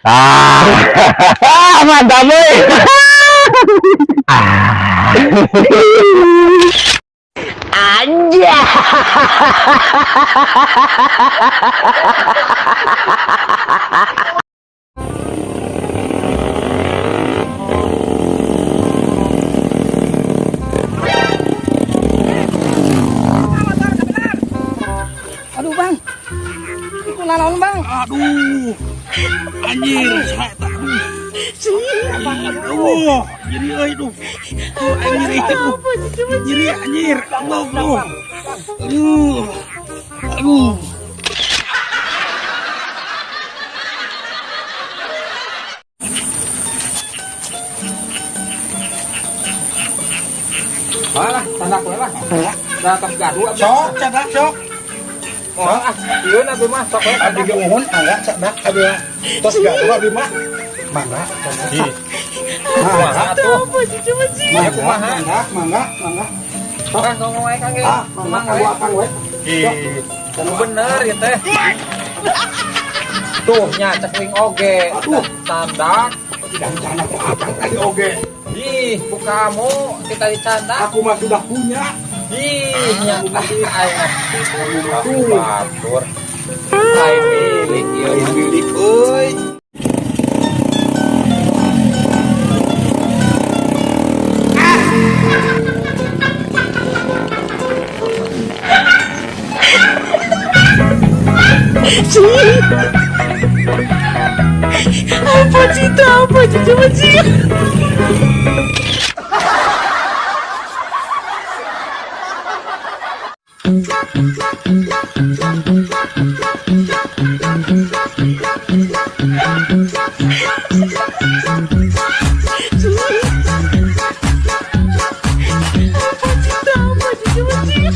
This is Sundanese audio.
Ah, mantap euy. Ah. Anjay. Aduh, Bang. Iku nanaon, Bang? Aduh. Anjir, saya tak aduh. Aduh, nyeri euy duh. Tuh aing nyeri aduh. Nyeri anjir. Allah, Allah. Aduh. Aduh. Alah, candak we lah. Da tos gaduh abdi. Sok, candak sok. Oh, ah, sieun abdi mah sok we. Abdi ge mohon mangga candak abdi mah. Tos gaduh abdi mah. Mangga candak. Ih. Kumaha atuh? Mangga, Kumaha? mangga, mangga, mangga. Sok ah ngomong wae Kang ge. Ah, mangga Kumaha we? aku akang we. Ih, bener ya teh. Tuh nya cek wing oge. Aduh. Candak. Tidak candak ku akang tadi oge. Ih, ku kamu kita dicandak. Aku mah sudah punya. Ih, nya Aku masih aing mah. Kamu mah Tuh batur. Lain milik ieu Lain mah. milik euy. Apa sih itu? Apa sih? Coba sih. Apa sih itu? Apa sih? Coba sih.